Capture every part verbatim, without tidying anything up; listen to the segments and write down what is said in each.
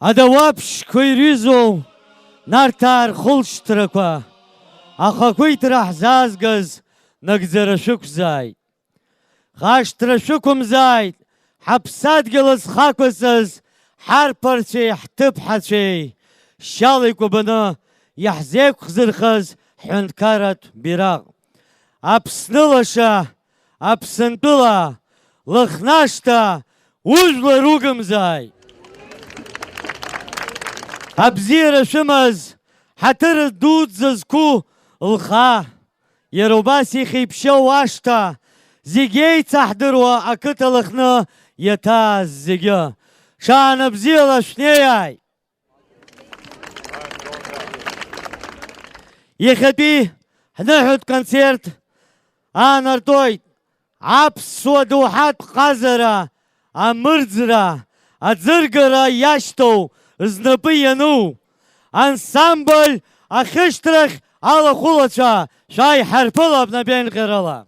Адауаԥшьқәа ирҩызоу Нарҭаа рхылҵшьҭрақәа, ахақәиҭра ҳзаазгаз нагӡара шәықәзааит. Хашҭра шәықәымзааит, ҳаԥсадгьыл азхақәысыз ҳарԥарцәеи ҳҭыԥҳацәеи, шьала икәабаны иаҳзеиқәхзырхаз ҳҳәынҭқарратә бираҟ. Аԥсны лаша, Аԥсынтәыла, Лыхнашҭа, ужәлар угымзааит! Абзиара шәымаз, ҳаҭыр дуӡӡа зқәу лха, иара убас ихеиԥшьоу ашҭа, зегь еицаҳдыруа ақыҭа Лыхны иаҭааз зегьы, ҽаанбзиала шәнеиааит! Иахьатәи ҳныҳәатә концерт аанартәоит аԥсуа доуҳатә ҟазара, амырӡра, аӡыргара иашьҭоу, знапы иану ансамбль Ахьышьҭрахь алахәылацәа, шәааи ҳарԥылап набеинҟьарала!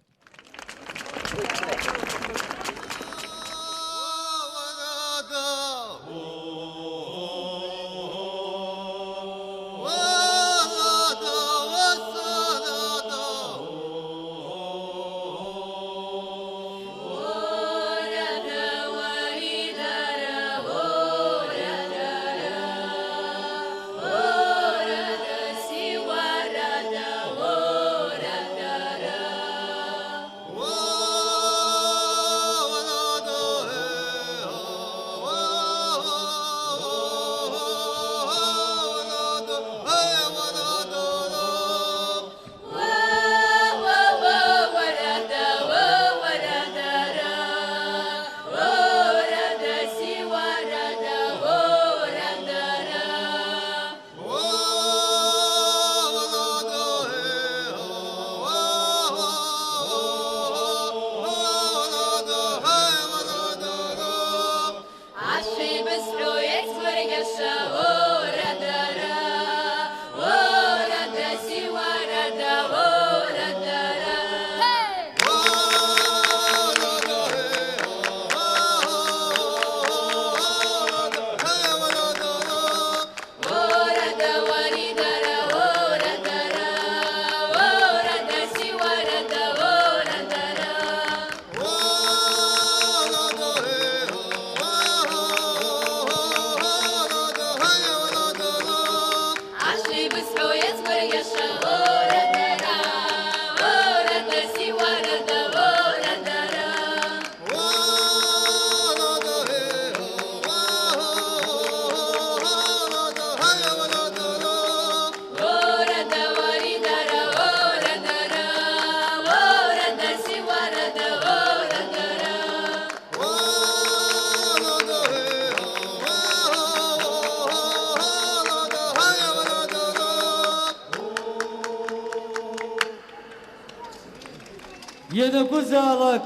Ианакәызаалак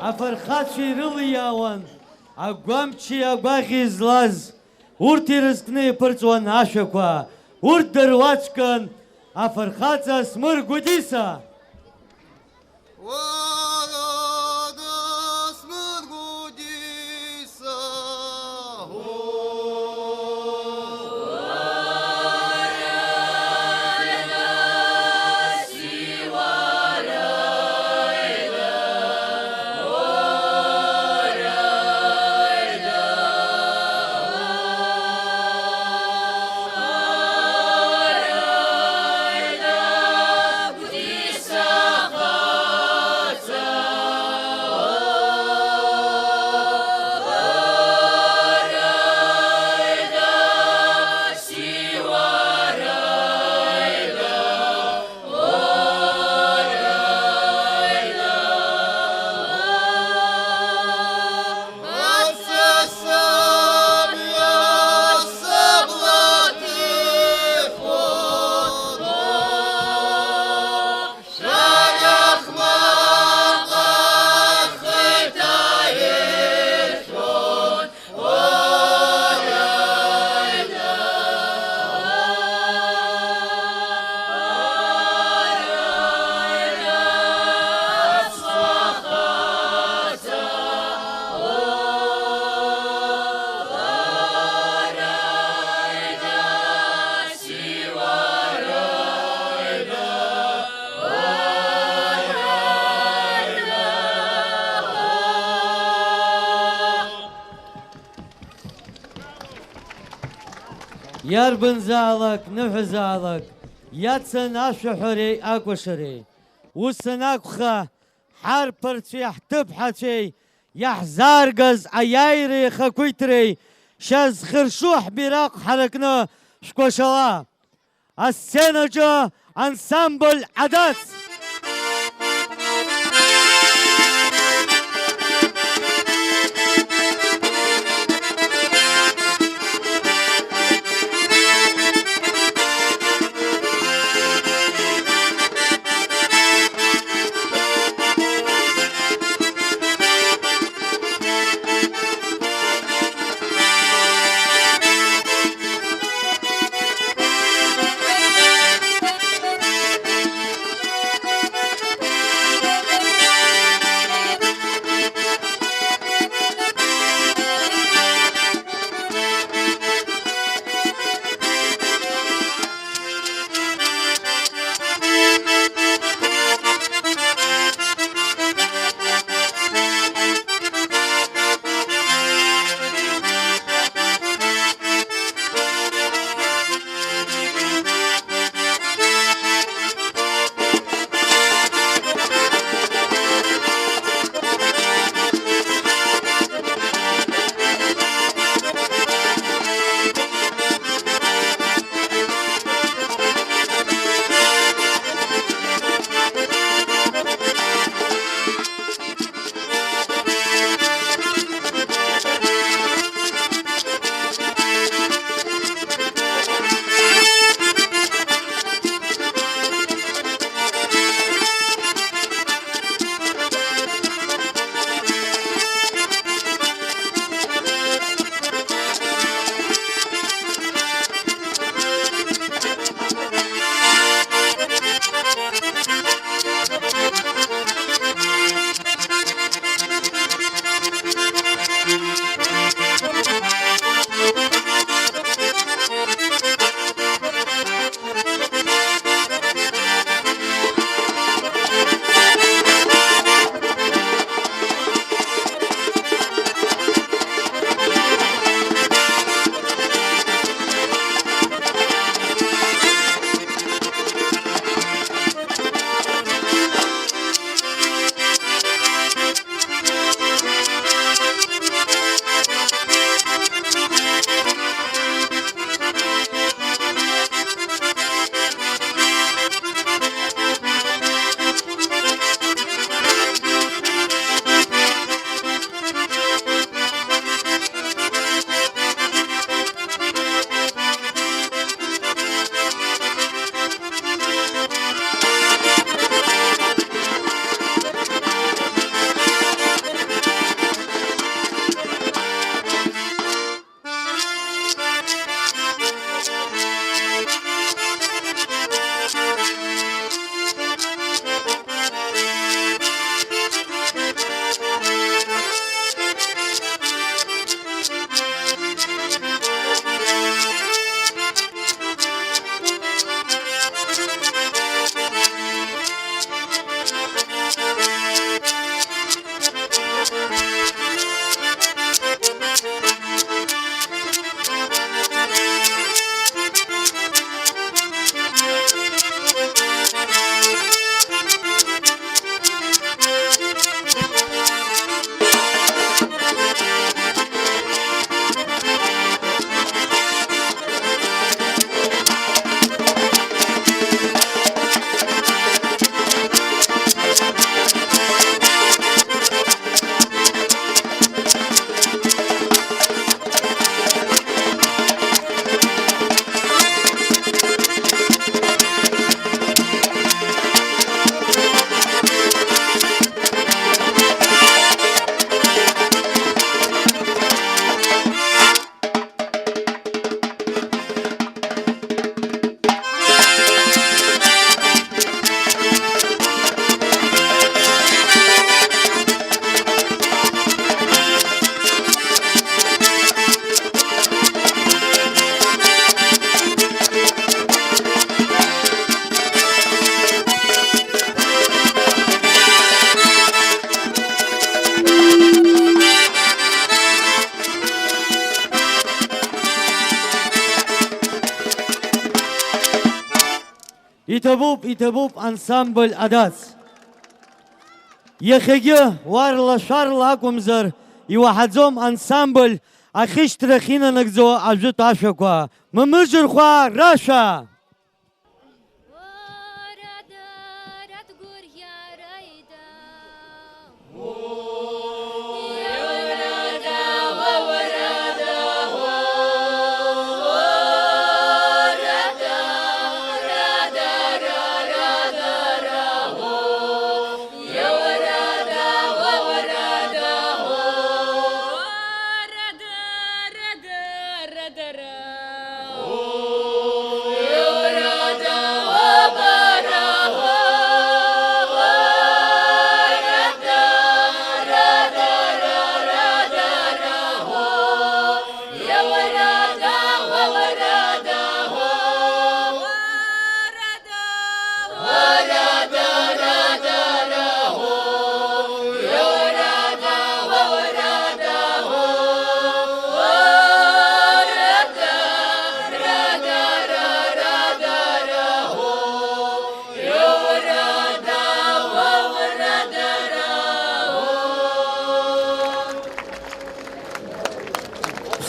афырхацәа ирылиаауан агәамчи агәаӷьи злаз, урҭ ирызкны иԥырҵуан ашәақәа, урҭ дыруаӡәкын афырхаҵа Смыр Гәдиса. Иарбанзаалак ныҳәазаалак иацын ашәаҳәареи акәашареи. Ус анакәха, ҳарԥарцәеи ҳҭыԥҳацәеи иаҳзааргаз аиааиреи ахақәиҭреи шьа зхыршу ҳбираҟ ҳаракны шәкәашала. Асценаҿы ансамбль Адац! Иҭабуп, иҭабуп ансамбль Адац. Иахьагьы уарла-шәарла акәымзар, иуаҳаӡом ансамбль ахьышьҭрахь инанагӡо ажәытә ашәақәа. Мамыџырхәаа рашәа!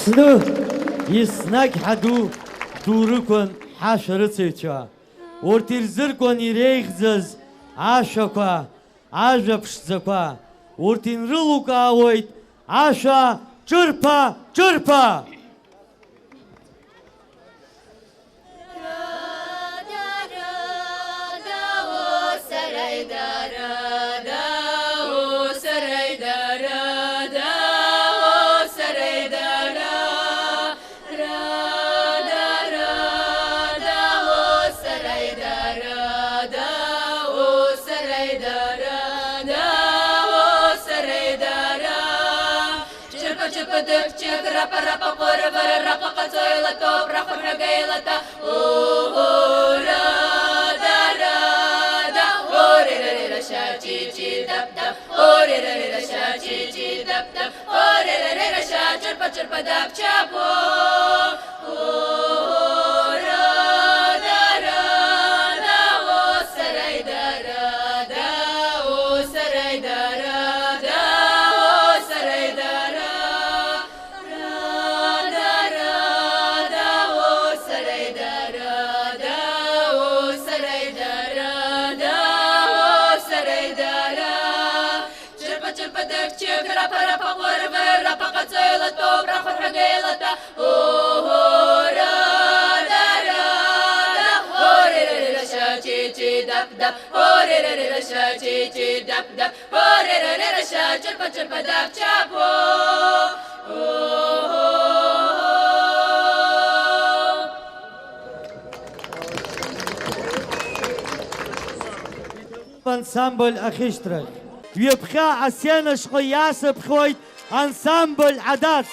Аԥсны еснагь ҳаду дурықәын ҳашәарыцаҩцәа. Урҭ ирзыркуан иреиӷьӡаз ашәақәа, ажәа ԥшӡақәа. Урҭ инрылукаауеит ашәа ҿырԥа, ҿырԥа! Чырпа-чырпа дыԥчык, рапа-рапа ҟәырвыра, рапа ҟаҵо илатәоуп, рахәырҳәага илата. Уҳу, рада, рада, ури-ри-ри-ра, ша, чи, чи, дап, дап, ури-ри-ри-ра, ша, чи, чи, дап, дап, ури-ри-ри-ра, ша, чырпа-чырпа дап, чапо. Уҳу, рада, рада, о, сарай, дара, да, о, сарай, дара, да, о, сарай, дара. Рада, рада, о, сарай, дара, да, о, сарай, дара, да, о, сарай, дара. Чырпа-чырпа дыԥчык, рапа-рапа ҟәырвыр, рапа ҟаҵо илатәоуп, рахәырҳәага илата. Уҳу, рада, рада, ури-ри-ри-ра, ша, чи, чи, дап, дап, ури-ри-ри-ра, ша, чи, чи, дап, дап. О-ре-ре-ре-ре-ша, чырпа-чырпа дап-чапо. О-о-о. Ансамбль ахьышьҭрахь. Ҩаԥхьа асцена ашҟа иасыԥхьоит ансамбль Адац.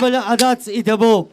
Баля адац идабоуп.